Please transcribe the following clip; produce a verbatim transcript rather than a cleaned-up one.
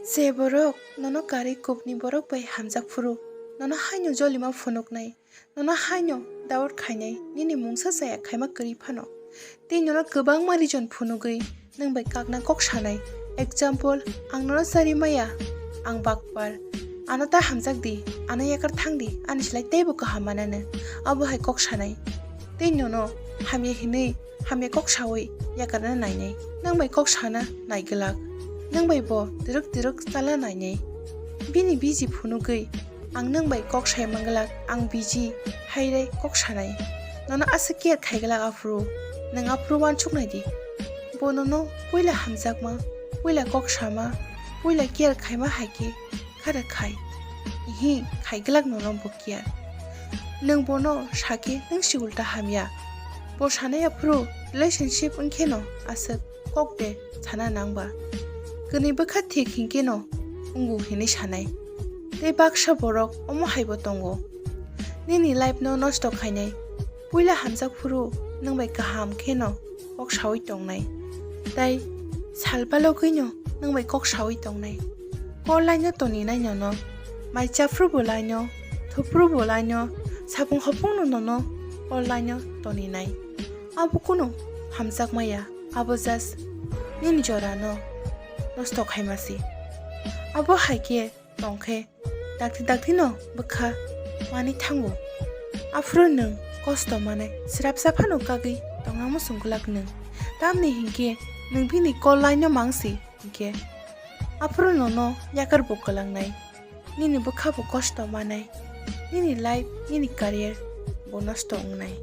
Je borok nono karwi kubni borok bai hamjak phuru, nono haino jolima phunuknai, nono haino doubt khainai, nini mungsa chaya khaima kwrwi phano. Tei nono kwbangma reason phunugwi nwng bai kakna kok sanai. Example, ang nono chari maya, ang bakpar, ano ta hamjak di, ano yakar thang di, ani slai teibo kaham mananw, abo hai kok sanai. Tei nono hamya hinwi hamya kok sawi yakarna nainai, nwng bai kok sana naiglak, nwng bai bo twrwk twrwk chala nainai. Bini biji phunugwi ang nwng bai kok sai manglak, ang biji, haire kok sanai. Nono aswk care khaiglak aphuru, nwng aphuru uansuk nai di. Bo nono puila hamjakma, puila kok sama, puila care khaima hai khe khara khai. Ihi, khaiglak nono bo care. Nwng bono sakhe nwng si ulta hamya. Bo sanai aphuru relationship wngkheno aswk kok de sana nangba. Kwnwi bwkha thik hinkhe no wngo hinwi sanai. Tei baksa borok omo haibo tongo. Nini life no nosto khainai. Puila hamjak phuru nwng bai kaham kheno kok sawi tongnai. Tei sal balogwino nwng bai kok sawi tongnai. Kor laino toninai nono. Mai chaphru bo laino, thuphru bo laino, sapung hopungno nono kor laino toninai. Abo kunu hamjakmaya, abo just nini jorano nosto khaimasi. Abo hai khe tongkhe dakti dakti no bwkha manwi thango. Aphuru nwng kosto manai srapsa phano kagwi tongna muchung glak nwng. Tamni hinkhe nwng bini kor laino mangsi hinkhe aphuru nono yakar bo kwlangnai. Nini bwkha bo kosto manai. Nini life, nini career bo nosto wngnai.